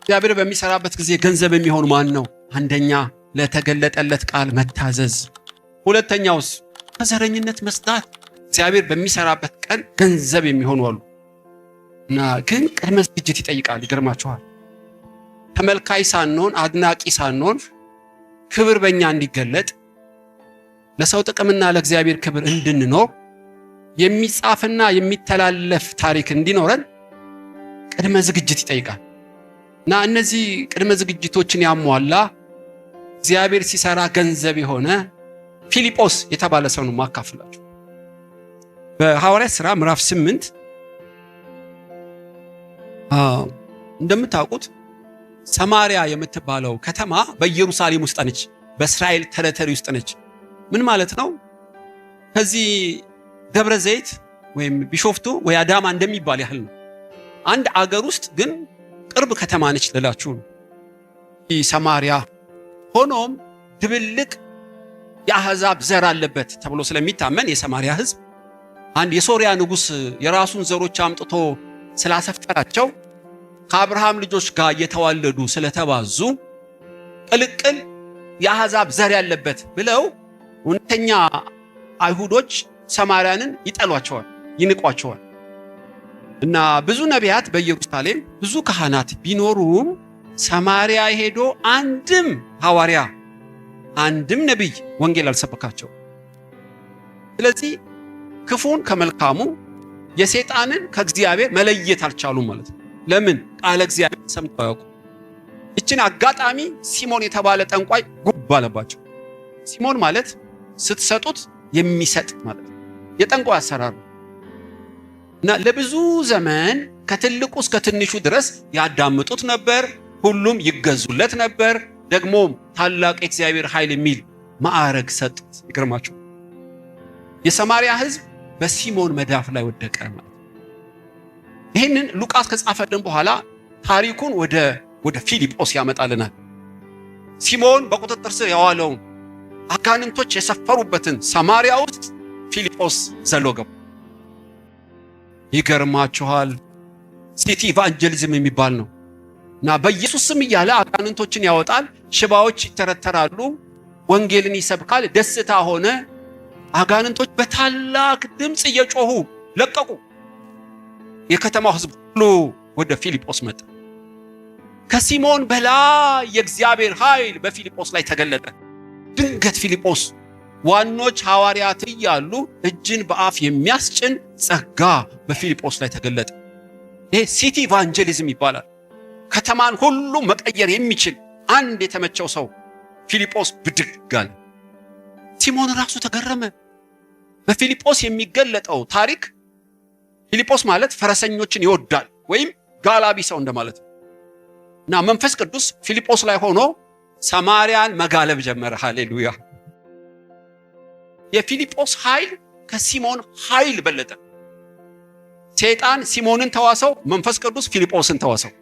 እግዚአብሔር በሚሰራበት ጊዜ ገንዘብ የሚሆን ማን ነው? አንደኛ ለተገለጠለት ቃል መታዘዝ፣ ሁለተኛውስ ከዘረኝነት መጽዳት። እግዚአብሔር በሚሰራበት ቀን ገንዘብ የሚሆኑ አሉ እና ግን ቅድመ ዝግጅት ይጠይቃል። ይገርማችኋል። ተመልካይ ሳንሆን አድናቂ ሳንሆን ክብር በእኛ እንዲገለጥ ለሰው ጥቅምና ለእግዚአብሔር ክብር እንድንኖር የሚጻፍና የሚተላለፍ ታሪክ እንዲኖረን ቅድመ ዝግጅት ይጠይቃል። እና እነዚህ ቅድመ ዝግጅቶችን ያሟላ እግዚአብሔር ሲሰራ ገንዘብ የሆነ ፊልጶስ የተባለ ሰው ነው ማካፍላችሁ። በሐዋርያት ሥራ ምዕራፍ 8 እንደምታውቁት ሰማሪያ የምትባለው ከተማ በኢየሩሳሌም ውስጥ ነች፣ በእስራኤል territory ውስጥ ነች። ምን ማለት ነው? ከዚህ ደብረ ዘይት ወይም ቢሾፍቱ ወይ አዳማ እንደሚባል ያህል ነው። አንድ አገር ውስጥ ግን ቅርብ ከተማ ነች ልላችሁ ነው ሰማሪያ። ሆኖም ድብልቅ የአሕዛብ ዘር አለበት ተብሎ ስለሚታመን የሰማሪያ ሕዝብ አንድ የሶሪያ ንጉሥ የራሱን ዘሮች አምጥቶ ስላሰፈራቸው ከአብርሃም ልጆች ጋር እየተዋለዱ ስለተባዙ ቅልቅል የአሕዛብ ዘር ያለበት ብለው እውነተኛ አይሁዶች ሰማርያንን ይጠሏቸዋል፣ ይንቋቸዋል። እና ብዙ ነቢያት በኢየሩሳሌም ብዙ ካህናት ቢኖሩም ሰማርያ ሄዶ አንድም ሐዋርያ አንድም ነቢይ ወንጌል አልሰበካቸው። ስለዚህ ክፉን ከመልካሙ የሰይጣንን ከእግዚአብሔር መለየት አልቻሉም ማለት ነው። ለምን? ቃለ እግዚአብሔር ሰምተው አያውቁም። ይችን አጋጣሚ ሲሞን የተባለ ጠንቋይ ጉብ አለባቸው። ሲሞን ማለት ስትሰጡት የሚሰጥ ማለት ነው። የጠንቋይ አሰራር ነው። እና ለብዙ ዘመን ከትልቁ እስከ ትንሹ ድረስ ያዳምጡት ነበር። ሁሉም ይገዙለት ነበር። ደግሞም ታላቅ የእግዚአብሔር ኃይል የሚል ማዕረግ ሰጡት። ይገርማችሁ የሰማርያ ሕዝብ በሲሞን መዳፍ ላይ ወደቀ ማለት ነው። ይህንን ሉቃስ ከጻፈልን በኋላ ታሪኩን ወደ ፊልጶስ ያመጣልናል። ሲሞን በቁጥጥር ስር የዋለውን አጋንንቶች የሰፈሩበትን ሰማርያ ውስጥ ፊልጶስ ዘሎ ገባ። ይገርማችኋል፣ city evangelism የሚባል ነው እና በኢየሱስ ስም እያለ አጋንንቶችን ያወጣል፣ ሽባዎች ይተረተራሉ፣ ወንጌልን ይሰብካል። ደስታ ሆነ። አጋንንቶች በታላቅ ድምፅ እየጮሁ ለቀቁ። የከተማው ሕዝብ ሁሉ ወደ ፊልጶስ መጣ። ከሲሞን በላይ የእግዚአብሔር ኃይል በፊልጶስ ላይ ተገለጠ። ድንገት ፊልጶስ ዋኖች ሐዋርያት እያሉ እጅን በአፍ የሚያስጭን ጸጋ በፊልጶስ ላይ ተገለጠ። ይሄ city evangelism ይባላል። ከተማን ሁሉ መቀየር የሚችል አንድ የተመቸው ሰው ፊልጶስ ብድግ አለ። ሲሞን ራሱ ተገረመ። በፊልጶስ የሚገለጠው ታሪክ ፊልጶስ ማለት ፈረሰኞችን ይወዳል ወይም ጋላቢ ሰው እንደማለት ነው እና መንፈስ ቅዱስ ፊልጶስ ላይ ሆኖ ሰማርያን መጋለብ ጀመረ። ሃሌሉያ! የፊልጶስ ኃይል ከሲሞን ኃይል በለጠ። ሰይጣን ሲሞንን ተዋሰው፣ መንፈስ ቅዱስ ፊልጶስን ተዋሰው።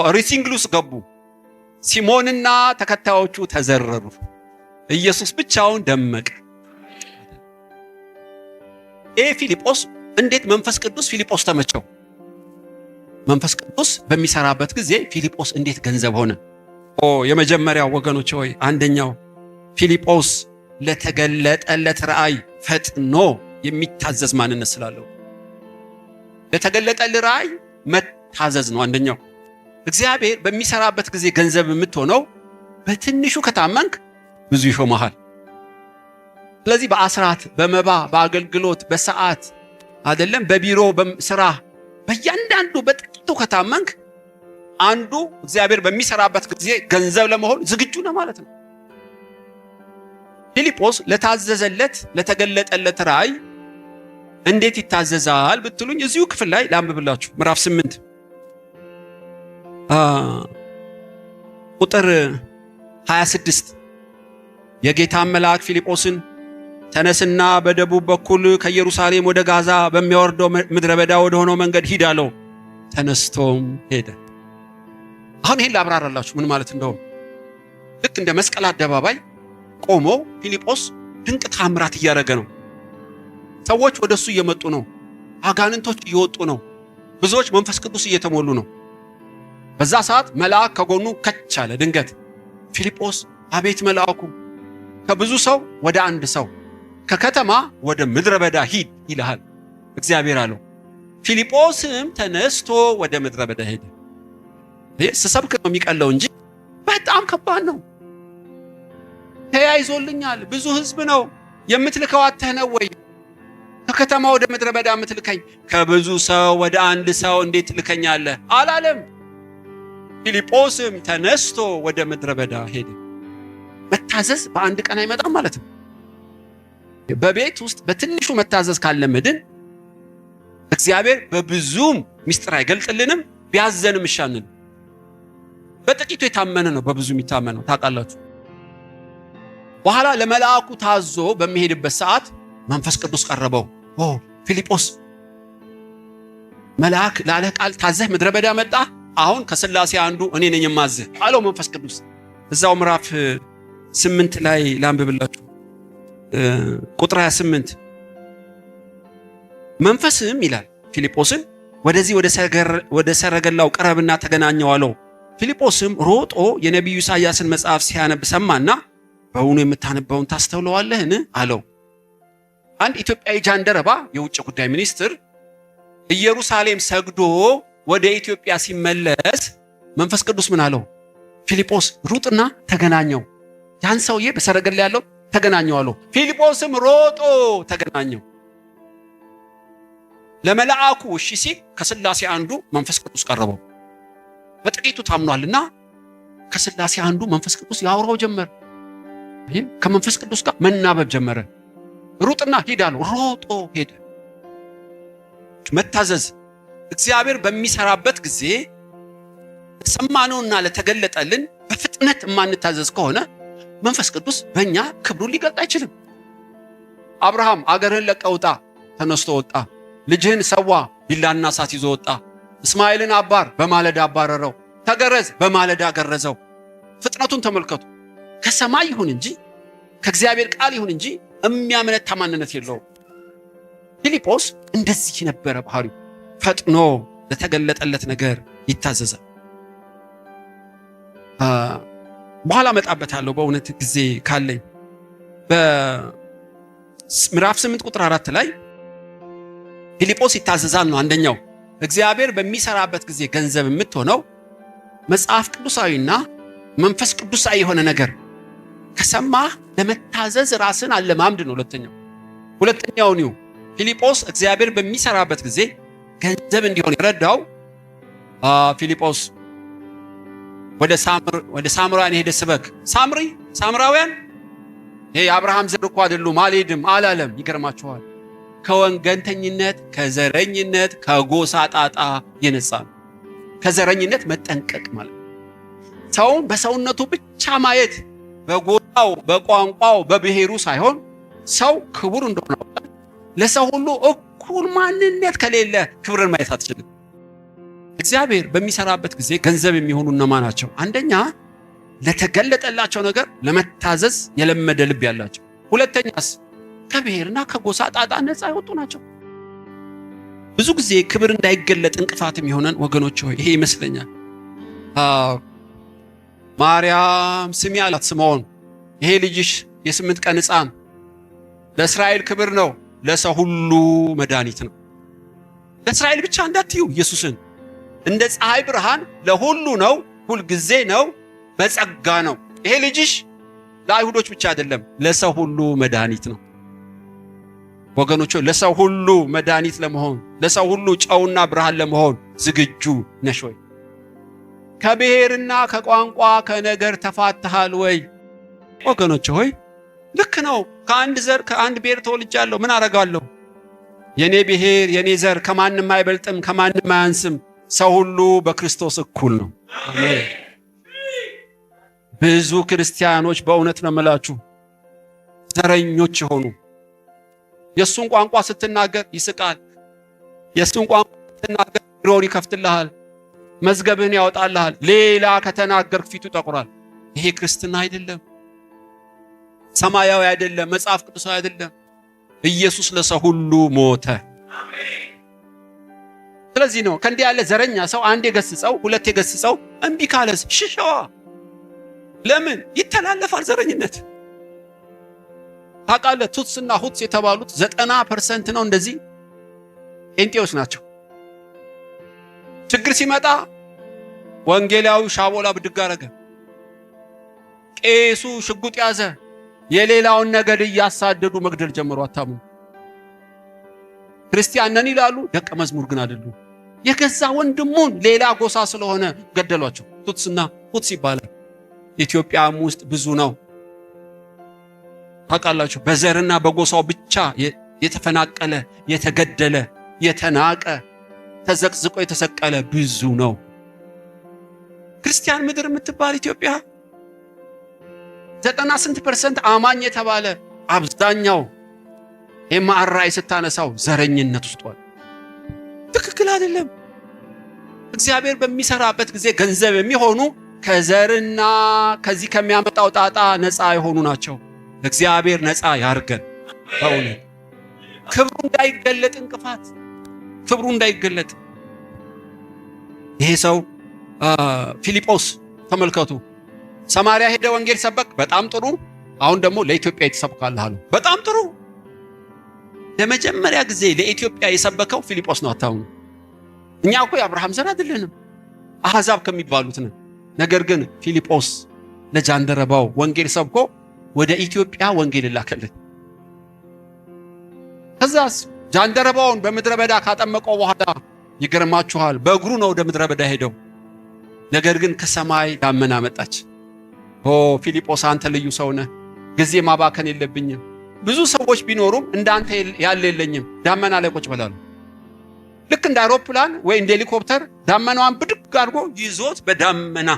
Racing ውስጥ ገቡ። ሲሞንና ተከታዮቹ ተዘረሩ። ኢየሱስ ብቻውን ደመቀ። ይህ ፊልጶስ እንዴት መንፈስ ቅዱስ ፊልጶስ ተመቸው? መንፈስ ቅዱስ በሚሰራበት ጊዜ ፊልጶስ እንዴት ገንዘብ ሆነ? ኦ የመጀመሪያው ወገኖች ሆይ፣ አንደኛው ፊልጶስ ለተገለጠለት ራእይ ፈጥኖ የሚታዘዝ ማንነት ስላለው ለተገለጠልህ ራእይ መታዘዝ ነው አንደኛው። እግዚአብሔር በሚሰራበት ጊዜ ገንዘብ የምትሆነው በትንሹ ከታመንክ ብዙ ይሾመሃል። ስለዚህ በአስራት፣ በመባ፣ በአገልግሎት፣ በሰዓት አይደለም፣ በቢሮ ስራ፣ በእያንዳንዱ በጥቂቱ ከታመንክ አንዱ እግዚአብሔር በሚሰራበት ጊዜ ገንዘብ ለመሆን ዝግጁ ነው ማለት ነው። ፊልጶስ ለታዘዘለት ለተገለጠለት ራእይ እንዴት ይታዘዛል ብትሉኝ እዚሁ ክፍል ላይ ላንብብላችሁ። ምዕራፍ 8 ቁጥር 26 የጌታን መልአክ ፊልጶስን ተነስና በደቡብ በኩል ከኢየሩሳሌም ወደ ጋዛ በሚያወርደው ምድረ በዳ ወደ ሆነው መንገድ ሂድ አለው። ተነስቶም ሄደ። አሁን ይሄን ላብራራላችሁ ምን ማለት እንደሆነ። ልክ እንደ መስቀል አደባባይ ቆሞ ፊልጶስ ድንቅ ታምራት እያደረገ ነው። ሰዎች ወደ እሱ እየመጡ ነው። አጋንንቶች እየወጡ ነው። ብዙዎች መንፈስ ቅዱስ እየተሞሉ ነው። በዛ ሰዓት መልአክ ከጎኑ ከች አለ ድንገት። ፊልጶስ አቤት መልአኩ፣ ከብዙ ሰው ወደ አንድ ሰው፣ ከከተማ ወደ ምድረ በዳ ሂድ ይልሃል እግዚአብሔር አለው። ፊልጶስም ተነስቶ ወደ ምድረ በዳ ሄደ። ስሰብክ ነው የሚቀለው እንጂ በጣም ከባድ ነው። ተያይዞልኛል፣ ብዙ ህዝብ ነው የምትልከው፣ አተህ ነው ወይ ከከተማ ወደ ምድረ በዳ የምትልከኝ? ከብዙ ሰው ወደ አንድ ሰው እንዴት ትልከኛለህ አላለም። ፊልጶስም ተነስቶ ወደ ምድረ በዳ ሄደ። መታዘዝ በአንድ ቀን አይመጣም ማለት ነው። በቤት ውስጥ በትንሹ መታዘዝ ካለመድን እግዚአብሔር በብዙም ምስጢር አይገልጥልንም። ቢያዘንም እሻንን በጥቂቱ የታመነ ነው በብዙ የሚታመነው ታውቃላችሁ። በኋላ ለመልአኩ ታዞ በሚሄድበት ሰዓት መንፈስ ቅዱስ ቀረበው። ኦ ፊልጶስ፣ መልአክ ላለህ ቃል ታዘህ ምድረ በዳ መጣ። አሁን ከሥላሴ አንዱ እኔ ነኝ የማዝህ አለው መንፈስ ቅዱስ። እዛው ምዕራፍ 8 ላይ ላንብብላችሁ ቁጥር 28 መንፈስም ይላል ፊልጶስን ወደዚህ ወደ ሰረገላው ቅረብና ተገናኘው አለው። ፊልጶስም ሮጦ የነቢዩ ኢሳያስን መጽሐፍ ሲያነብ ሰማና በውኑ የምታነበውን ታስተውለዋለህን አለው። አንድ ኢትዮጵያዊ ጃንደረባ የውጭ ጉዳይ ሚኒስትር ኢየሩሳሌም ሰግዶ ወደ ኢትዮጵያ ሲመለስ መንፈስ ቅዱስ ምን አለው? ፊልጶስ ሩጥና ተገናኘው። ያን ሰውዬ በሰረገላ ያለው ተገናኘው አለው። ፊልጶስም ሮጦ ተገናኘው። ለመልአኩ እሺ ሲል ከሥላሴ አንዱ መንፈስ ቅዱስ ቀረበው። በጥቂቱ ታምኗልና ከሥላሴ አንዱ መንፈስ ቅዱስ ያወራው ጀመር። ከመንፈስ ቅዱስ ጋር መናበብ ጀመረ። ሩጥና ሂድ አለው። ሮጦ ሄደ። መታዘዝ እግዚአብሔር በሚሰራበት ጊዜ ለሰማነውና ለተገለጠልን በፍጥነት የማንታዘዝ ከሆነ መንፈስ ቅዱስ በእኛ ክብሩን ሊገልጥ አይችልም። አብርሃም አገርህን ለቀህ ውጣ፣ ተነስቶ ወጣ። ልጅህን ሰዋ፣ ቢላና እሳት ይዞ ወጣ። እስማኤልን አባር፣ በማለዳ አባረረው። ተገረዝ፣ በማለዳ ገረዘው። ፍጥነቱን ተመልከቱ። ከሰማይ ይሁን እንጂ ከእግዚአብሔር ቃል ይሁን እንጂ የሚያመነታ ማንነት የለውም። ፊልጶስ እንደዚህ ነበረ ባህሪው። ፈጥኖ ለተገለጠለት ነገር ይታዘዛል። በኋላ እመጣበታለሁ በእውነት ጊዜ ካለኝ። በምዕራፍ 8 ቁጥር 4 ላይ ፊልጶስ ይታዘዛል ነው አንደኛው። እግዚአብሔር በሚሰራበት ጊዜ ገንዘብ የምትሆነው መጽሐፍ ቅዱሳዊና መንፈስ ቅዱሳዊ የሆነ ነገር ከሰማህ ለመታዘዝ ራስን አለማምድ ነው። ሁለተኛው ነው ፊልጶስ እግዚአብሔር በሚሰራበት ጊዜ ገንዘብ እንዲሆን የረዳው። ፊልጶስ ወደ ሳምራውያን ሄደ ስበክ። ሳምራውያን ይሄ የአብርሃም ዘር እኮ አይደሉም፣ አልሄድም አላለም። ይገርማችኋል። ከወገንተኝነት፣ ከዘረኝነት፣ ከጎሳ ጣጣ የነጻ ነው። ከዘረኝነት መጠንቀቅ ማለት ሰውን በሰውነቱ ብቻ ማየት፣ በጎሳው፣ በቋንቋው፣ በብሔሩ ሳይሆን ሰው ክቡር እንደሆነ፣ ለሰው ሁሉ እኩል ማንነት ከሌለ ክብርን ማየት አትችልም። እግዚአብሔር በሚሰራበት ጊዜ ገንዘብ የሚሆኑ እነማ ናቸው? አንደኛ ለተገለጠላቸው ነገር ለመታዘዝ የለመደ ልብ ያላቸው፣ ሁለተኛስ ከብሔርና ከጎሳ ጣጣ ነፃ የወጡ ናቸው። ብዙ ጊዜ ክብር እንዳይገለጥ እንቅፋት የሚሆነን ወገኖች ሆይ ይሄ ይመስለኛል። ማርያም ስሚ አላት ስምዖን፣ ይሄ ልጅሽ የ8 ቀን ሕፃን ለእስራኤል ክብር ነው፣ ለሰው ሁሉ መድኃኒት ነው። ለእስራኤል ብቻ እንዳትዩ ኢየሱስን እንደ ፀሐይ ብርሃን ለሁሉ ነው፣ ሁልጊዜ ነው፣ በጸጋ ነው። ይሄ ልጅሽ ለአይሁዶች ብቻ አይደለም፣ ለሰው ሁሉ መድኃኒት ነው። ወገኖች ለሰው ሁሉ መድኃኒት ለመሆን፣ ለሰው ሁሉ ጨውና ብርሃን ለመሆን ዝግጁ ነሽ ወይ? ከብሔርና ከቋንቋ ከነገር ተፋተሃል ወይ? ወገኖች ሆይ ልክ ነው። ከአንድ ዘር ከአንድ ብሔር ተወልጃለሁ፣ ምን አደርጋለሁ? የኔ ብሔር የኔ ዘር ከማንም አይበልጥም፣ ከማንም አያንስም። ሰው ሁሉ በክርስቶስ እኩል ነው። ብዙ ክርስቲያኖች በእውነት ነው የምላችሁ ዘረኞች የሆኑ፣ የሱን ቋንቋ ስትናገር ይስቃል። የሱን ቋንቋ ስትናገር ቢሮውን ይከፍትልሃል፣ መዝገብህን ያወጣልሃል። ሌላ ከተናገርክ ፊቱ ይጠቁራል። ይሄ ክርስትና አይደለም፣ ሰማያዊ አይደለም፣ መጽሐፍ ቅዱሳዊ አይደለም። ኢየሱስ ለሰው ሁሉ ሞተ። ስለዚህ ነው ከእንዲህ ያለ ዘረኛ ሰው አንዴ ገስጸው ሁለቴ ገስጸው እምቢ ካለስ ሽሸዋ። ለምን ይተላለፋል ዘረኝነት? ታውቃለህ፣ ቱትስና ሁትስ የተባሉት 90% ነው እንደዚህ ጴንጤዎች ናቸው። ችግር ሲመጣ ወንጌላዊው ሻቦላ ብድግ አረገ፣ ቄሱ ሽጉጥ ያዘ። የሌላውን ነገድ እያሳደዱ መግደል ጀመሩ። አታሙ ክርስቲያን ነን ይላሉ፣ ደቀ መዝሙር ግን አይደሉም። የገዛ ወንድሙን ሌላ ጎሳ ስለሆነ ገደሏቸው። ቱትስና ሁትስ ይባላል። ኢትዮጵያም ውስጥ ብዙ ነው ታውቃላችሁ። በዘርና በጎሳው ብቻ የተፈናቀለ፣ የተገደለ፣ የተናቀ፣ ተዘቅዝቆ የተሰቀለ ብዙ ነው። ክርስቲያን ምድር የምትባል ኢትዮጵያ 90 ስንት percent አማኝ የተባለ አብዛኛው MRI ስታነሳው ዘረኝነት ውስጥ ዋል። ትክክል አይደለም። እግዚአብሔር በሚሰራበት ጊዜ ገንዘብ የሚሆኑ ከዘርና ከዚህ ከሚያመጣው ጣጣ ነፃ የሆኑ ናቸው። እግዚአብሔር ነፃ ያርገን። በእውነት ክብሩ እንዳይገለጥ እንቅፋት ክብሩ እንዳይገለጥ ይሄ ሰው ፊልጶስ ተመልከቱ። ሰማርያ ሄደ ወንጌል ሰበክ። በጣም ጥሩ። አሁን ደግሞ ለኢትዮጵያ ትሰብካለህ አለው። በጣም ጥሩ። ለመጀመሪያ ጊዜ ለኢትዮጵያ የሰበከው ፊልጶስ ነው። አታውኑ። እኛ እኮ የአብርሃም ዘር አይደለንም፣ አሕዛብ ከሚባሉት ነን። ነገር ግን ፊልጶስ ለጃንደረባው ወንጌል ሰብኮ ወደ ኢትዮጵያ ወንጌል ላከልን። ከዛስ ጃንደረባውን በምድረ በዳ ካጠመቀው በኋላ ይገርማችኋል፣ በእግሩ ነው ወደ ምድረ በዳ ሄደው። ነገር ግን ከሰማይ ዳመና መጣች። ኦ ፊልጶስ አንተ ልዩ ሰው ነህ፣ ጊዜ ማባከን የለብኝም። ብዙ ሰዎች ቢኖሩም እንዳንተ ያለ የለኝም። ዳመና ላይ ቁጭ በላሉ። ልክ እንደ አውሮፕላን ወይ እንደ ሄሊኮፕተር ዳመናዋን ብድግ አድርጎ ይዞት በዳመና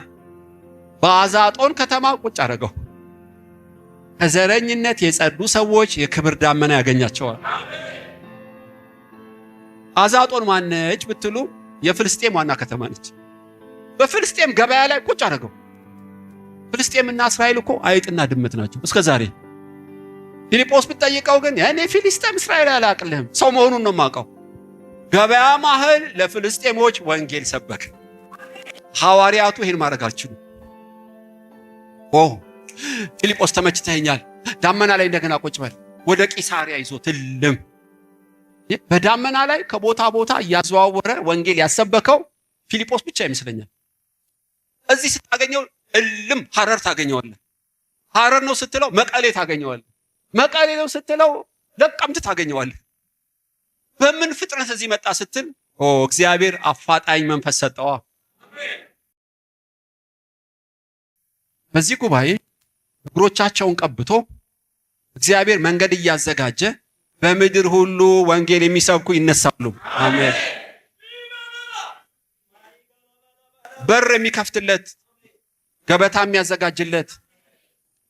በአዛጦን ከተማ ቁጭ አደረገው። ከዘረኝነት የጸዱ ሰዎች የክብር ዳመና ያገኛቸዋል። አዛጦን ማነች ብትሉ የፍልስጤም ዋና ከተማ ነች። በፍልስጤም ገበያ ላይ ቁጭ አደረገው። ፍልስጤምና እስራኤል እኮ አይጥና ድመት ናቸው እስከ ዛሬ። ፊልጶስ ብትጠይቀው ግን እኔ ፊልስጤም እስራኤል አላቅልህም ሰው መሆኑን ነው የማውቀው። ገበያ ማህል ለፍልስጤሞች ወንጌል ሰበክ። ሐዋርያቱ ይሄን ማድረግ አልችሉም። ኦ ፊልጶስ ተመችተኸኛል፣ ዳመና ላይ እንደገና ቁጭ በል። ወደ ቂሳሪያ ይዞ ትልም በዳመና ላይ ከቦታ ቦታ እያዘዋወረ ወንጌል ያሰበከው ፊልጶስ ብቻ ይመስለኛል። እዚህ ስታገኘው እልም ሐረር ታገኘዋለህ። ሐረር ነው ስትለው መቀሌ ታገኘዋለህ። መቀሌ ነው ስትለው ለቀምት ታገኘዋለህ። በምን ፍጥነት እዚህ መጣ ስትል ኦ እግዚአብሔር አፋጣኝ መንፈስ ሰጠዋ። በዚህ ጉባኤ እግሮቻቸውን ቀብቶ እግዚአብሔር መንገድ እያዘጋጀ በምድር ሁሉ ወንጌል የሚሰብኩ ይነሳሉ። አሜን። በር የሚከፍትለት ገበታ የሚያዘጋጅለት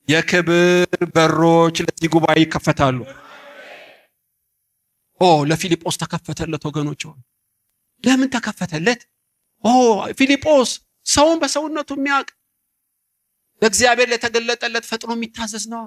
የክብር በሮች ለዚህ ጉባኤ ይከፈታሉ። ኦ ለፊልጶስ ተከፈተለት። ወገኖች ለምን ተከፈተለት? ኦ ፊልጶስ ሰውን በሰውነቱ የሚያውቅ ለእግዚአብሔር ለተገለጠለት ፈጥኖ የሚታዘዝ ነው።